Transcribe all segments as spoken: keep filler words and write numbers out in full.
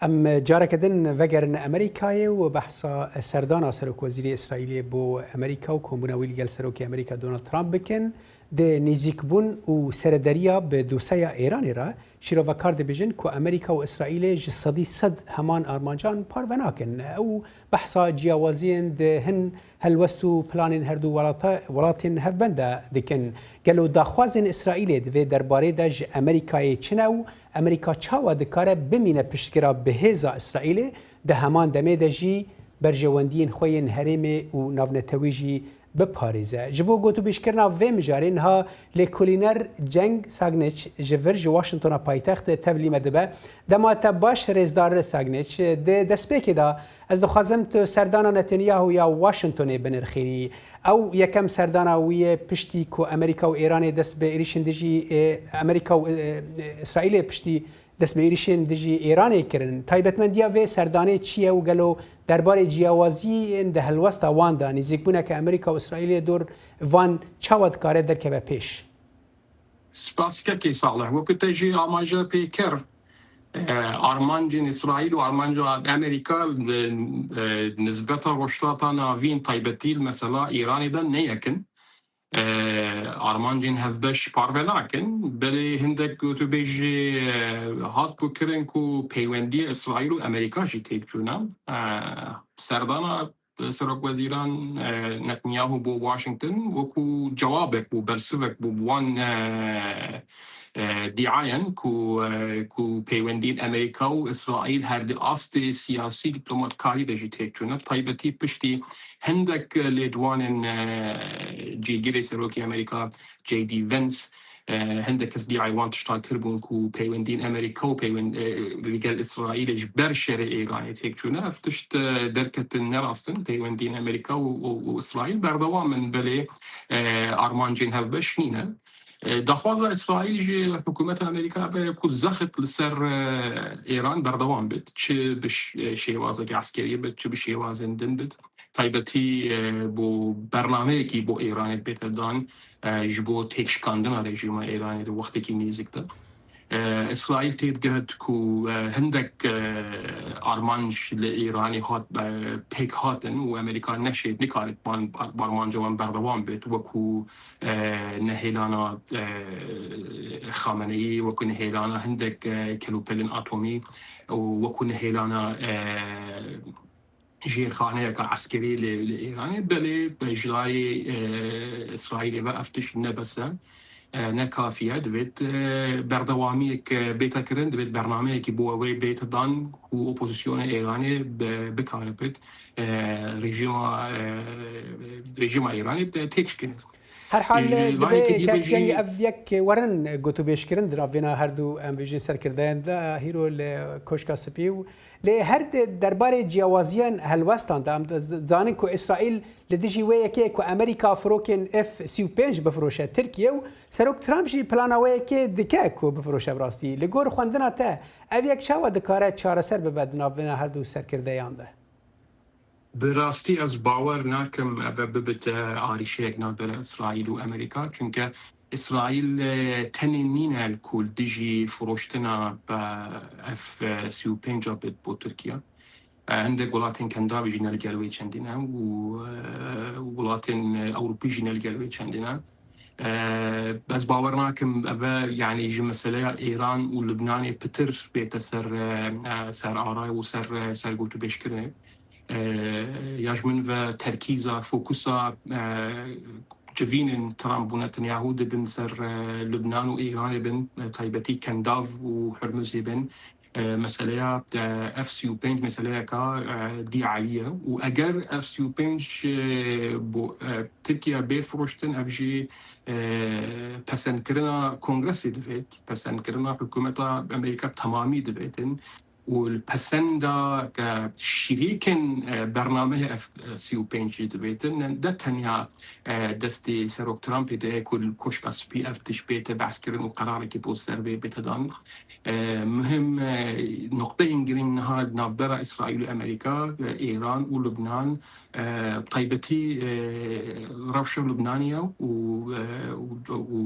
Em careke din vegerin Amerîkayê û behsa serdana Serokwezîrê Îsraîlê bo Amerîka û kombûna wî li gel Serokê Amerîka Donald Trump bikin. Di nêzîkbûn û serederiya bi doseya Êranê re, şîrovekar dibêjin ku Amerîka û Îsraîlê ji sedî sed heman armancan parve nakin. Ew behsa ciyawaziyên di hin helwest û planên her du welata-, welatên hevbend de dikin. Gelo daxwazên Îsraîlê di vê derbarê de ji Amerîkayê çi ne û Amerîka çawa dikare bimîne piştgira bi hêza Îsraîlê, di heman demê de jî berjewendiyên xwe yên herêmê û navnetewî jî biparêze? Ji bo gotûbêjkirina vê mijarê niha lêkolîner Ceng Sagniç ji vir ji Washingtona paytext tevlî me dibe. Dema te baş rêzdar Sagniç. Di destpêkê de ez dixwazim tu serdana Netanyahu ya Washingtonê binirxînî. Ew yekem serdana wî ye piştî ku Amerîka û Êranê dest bi êrîşên dijî, e, Amerîka û, e, e, Îsraîlê piştî dest bi êrîşên dijî Êranê kirin. Taybetmendiya vê serdanê çi ye û gelo derbarê ciyawaziyên di helwesta wan de nêzîkbûneke Amerîka û Îsraîlê dor van çawa dikare derkeve pêş? Spas kekê Salih. Wekî te jî amaje pê kir, e, armancên Îsraîl û armanca Amerîka li, e, nizbeta Rojhilata Navîn, taybetî li mesela Îranê de ne yek in. E, armancên hevbeş parve nakin, belê hindek gotûbêjî, e, hat ku kirin ku peywendiya Îsraîl û Amerîka jî têk çûne. E, serdana Serokwezîran, e, Netanyahu bo Washington wekû cewabek bû, bersivek bû bi wan, e, e, dîayen ku, e, ku peywendiyên Amerîka û Îsraîl her di astê siyasî, dîplomatkarî de jî têk çûne. Bi taybetî piştî hindek lêdwanên, e, cîgirê Serokê Amerîka J D Vance, e, hindek kes dîayê wan tişta kirbûn ku peywendiyên Amerîka û peywend-, e, li gel Îsraîlê ji ber şerê Êranê têk çûne. Ev tişt, e, derketin ne rast in. Peywendiyên Amerîka û, û, û Îsraîl berdewam in, belê, e, armancên hevbeş nîne. E, daxwaza Îsraîl ji hikûmeta Amerîka ev e ku zexit li ser, e, Êran berdewam bit. Çi bi ş-, e, şêwazeke eskerî bit, çi bi şêwazên din bit. Taybetî, e, bo bernameyekî bo Îranê bête dan, e, ji bo têkşikandina rejîma Îranê di wextekî nêzik de. E, Îsraîl tê digihet ku, e, hindek, e, armanc li Îranê hat, e, pêk hatin û Amerîka neşê, nikarit ban-, armanca wan berdewam bêt, wekû, e, nehêlana, e, Xameneyî, wekû nehêlana hindek, e, kelûpelên atomî û wekû nehêlana, e, jêrxaneyeka eskerî li, li Îranê, belê ji layê, e, Îsraîlê ve ev tişt ne bes e, e, ne kafî ye. Divêt, e, berdewamiyek, e, bête kirin, divêt bernameyekî bo wê bête dan ku opozisyona Îranê bi-, bikare bit, e, rejîma, e, rejîma Îranê têk şikine. Herhal Ji layekî dibê din kek jî Ceng ev yek werin gotûbêjkirin di navbêna her du, em bêjin, serkirdeyan de, hîro li Koşka Spî û lê her di derbarê ciyawaziyên helwestan de em dizanin ku Îsraîl li dijî wê yekê ku Amerîka firokên F sî û pênc bifiroşe Tirkiye û Serok Trump jî plana wê yekê dike ku bifiroşe bi rastî. Li gor xwendina te ev yek çawa dikare çareser bibe di navbêna her du serkirdeyan de? Bi rastî ez bawer nakim eve bibite arîşeyek navbera Îsraîl û Amerîka. Çunke Îsraîl, e, tenê nîne li ku li dijî firoştina, e, F sî û pênc a bit bo Tirkiye. E, hindek welatên Kendavê jî ne li gel wê çendî ne û, e, welatên, e, Ewropî jî ne li gel wê çendî ne. E, ez bawer nakim eve, yanî ji meseleya Êran û Libnanê pitir bête ser, e, e, ser arayê û ser, e, ser gotûbêjkirinê. E, ya ji min ve terkîza, fokusa, e, civînên Trump û Netanyahu dibin ser, e, Libnan û Îranê bin, e, taybetî Kendav û Hurmuzê bin. E, meseleya, e, F sî û pênc meseleyeka, e, dîayî ye û eger F sî û pênc, e, bo, e, Tirkiye bê firoştin, ev jî, e, pesendkirina Kongresê divêt, pesendkirina hikûmeta Amerîka temamî divêtin û li pesenda, e, şirîkên, e, bernameyê F sî û pênc jî divêtin, ne tenya, e, destê Serok Trumpê de ye ku li Koşka Spî ev tişt bête behskirin û qerarekî bo ser vê bête dan. E, muhim, e, noqteyên girîng niha di navbera Îsraîl û Amerîka, e, Îran û Lubnan, e, bi taybetî, e, rewşa Lubnanê ye û, e, û, û,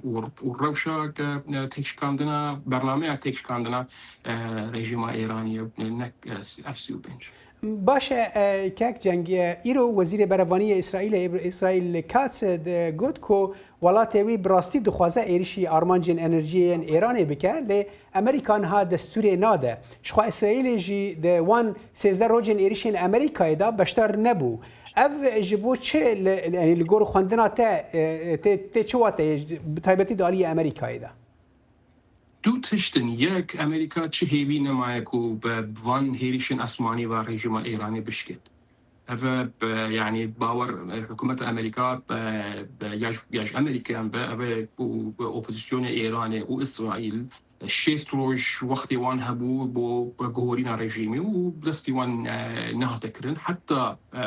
û, û rewşa, e, têkşikandina, bernameya têkşikandina, e, rejîma Îranê ye, ne, e, F sî û pênc. Baş e, e, kek Ceng, e, îro Wezîrê Berevanî yê Îsraîlê, Îsraîl Katz, e, de got ku welatê wî bi rastî dixwaze êrişî armancên enerjiyê yên Îranê bike, lê Amerîka niha destûrê nade. Jixwe Îsraîlê jî di wan sêzdeh rojên êrişên Amerîkayê de beşdar nebû. Ev ji bo çi li, li, yanî li gor xwendina te, e, tê, tê çi wateyê, bi taybetî di aliyê Amerîkayê de? Du tişt in. Yek, Amerîka çi hêvî nemaye ku bi van hêrişên esmanî ve rejîma Îranê bişkit. Ev e, bi, yanî bawer, e, hikûmeta Amerîka, e, bi, ya ji, ya ji Amerîkayan be, ev e ku bi opozîsyonê Îranê û Îsraîl, e, şêst roj wextê wan hebû bo guhorîna rejîmê û destî wan, e, nehate kirin. Heta, e,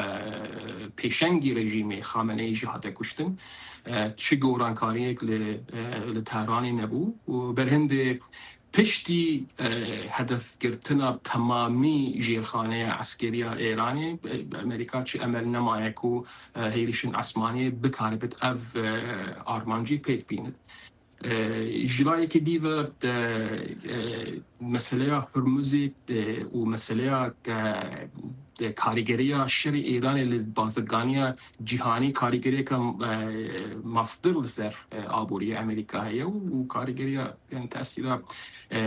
pêşengî rejîmê Xameneî jî hate kuştin. E, çi gorankariyek li, e, li Tehranê nebû û berhindê piştî, e, hedefgirtina temamî jêrxaneya eskeriya Îranê, e, Amerîka çi emel nemaye ku, e, hêrişên esmanî bikaribit ev, e, armancî pêk bînit. E, ji layekî dî ve, e, e, meseleya Hurmuzê, e, û meseleya, e, karîgeriya şerê Îranê li bazirganiya cîhanî karîgeriyeke, e, mastır li ser, e, aboriyê Amerîka heye û, û karîgeriya, yanî tesîra, e,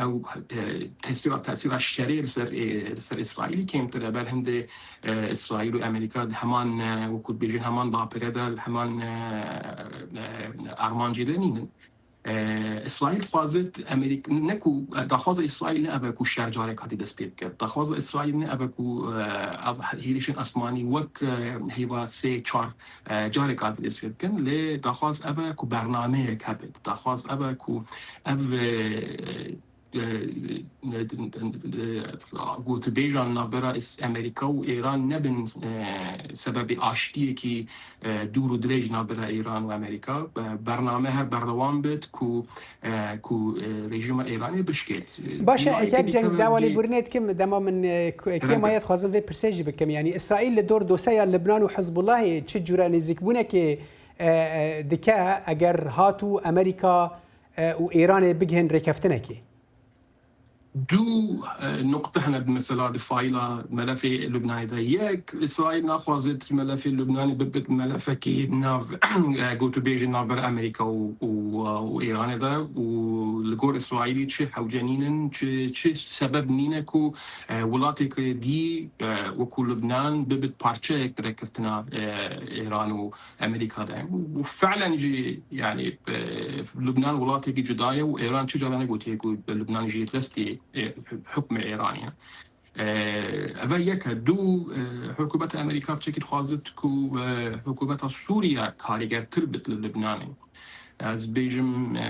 ew, e, tesîra, tesîra şerê li ser, e, li ser Îsraîlî kêmtir e. Ber hindê, e, Îsraîl û Amerîka di heman, e, wekû dibêjin heman dapire de, li heman, e, e, armancê de nînin. E, Îsraîl dixwazit Amerîk-, ne ku, e, daxwaza Îsraîl ne ev e ku şer careka dî dest pê bike. Daxwaza Îsraîl ne ev e ku, e, ev hêrişên esmanî wek, e, hêva sê çar, e, careka dî dest pê bikin. Lê daxwaz ev e ku bernameyek hebe. Daxwaz ev e ku ev, e, e, e, gotibêjan navbera Îs-, Amerîka û Îran nebin, e, sebebê aştiyekî, e, dûr û dirêj navbera Îran û Amerîka. E, bername her berdewam bit ku, e, ku, e, rejîma Îranê bişkêt. E, Baş e, Eke Ceng, dawa lêbûrinê dikim, dema min, e, ku-, kêma ye dixwazim vê pirsê jî bikim. Yanî Îsraîl li dor doseya Libnan û Hizbullahê çi cure nêzîkbûnekê, e, e, dike eger hat û Amerîka, e, û Îranê bigihên rêkeftinekê? Du, e, nuqte hene di mesela di fayla melefê Lubnanê de. Yek, Îsraîl naxwazit melefê Lubnanê bibit melefekî nav, e, gotûbêjê navbera Amerîka û, û, û Îranê de û li gor Îsraîlî çi hewce nînin, çi, çi sebeb nîne ku, e, welateke dî, e, wekû Lubnan bibit parçeyek di rêkeftina, e, Îran û Amerîka de. Û, û fi'len jî, yanî, e, Lubnan welatekî cuda ye û Îran çi cara negotiye ku Lubnan jî destê, e, hukmê Îranê ye. E, eve yek e. Du, e, hikûmeta Amerîka piçekî dixwazit ku, e, hikûmeta Sûriye karîgertir bit li Lubnanê. Ez bêjim, e,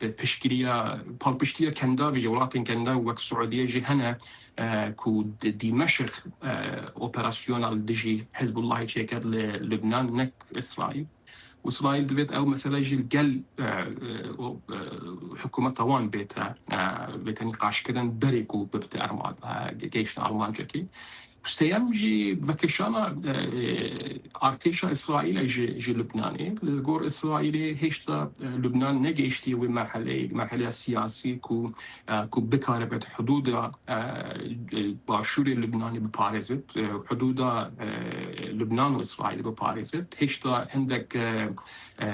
bi piştgiriya, palpiştiya Kendavê jî, welatên Kendav wek Siûdiye jî hene, e, ku di Dîmeşq, e, operasyona li dijî Hizbullahê çêkir li Lubnan, nek Îsraîl. Û Îsraîl divêt ew mesele jî li gel, e, e, o, e, hikûmeta wan bête, e, bête nîqaşkirin berê ku bibite arma-, e, ge-, gehiştin armancekê. Û sêyem jî vekeşana, e, artêşa Îsraîlê ji, ji Lubnanê. Li gor Îsraîlê hêşta, e, Lubnan negehiştiye wê merheleyê, merheleya siyasî ku, e, ku bikare bête hudûda, e, e, başûrê Lubnanê biparêzit, e, hudûda, e, Lubnan û Îsraîlê biparêzit. Hêşta hindek, e, e,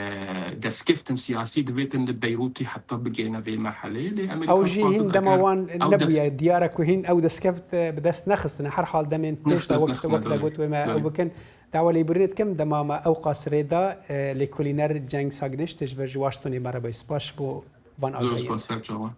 destkeftên siyasî divêtin li Beyrûtê heta bigihîne vê merheleyê. Lê Amerîka Ew jî dixwazin hîn dema eger wan ew des- nebûye. Diyar e ku hîn ew destkeft, e, bi dest nexistine. Her hal demên pêş de Nexist wek, nexistine, wek de belê. Got wê me ew Belê. bikin. Dawa lêbûrinê dikim, dema me ewqas rê da, e, lêkolîner Ceng Sagniş, tu ji vir ji Washingtonê me re bûyî. Spas ji bo van Zor agahiyê. spas, serçavan.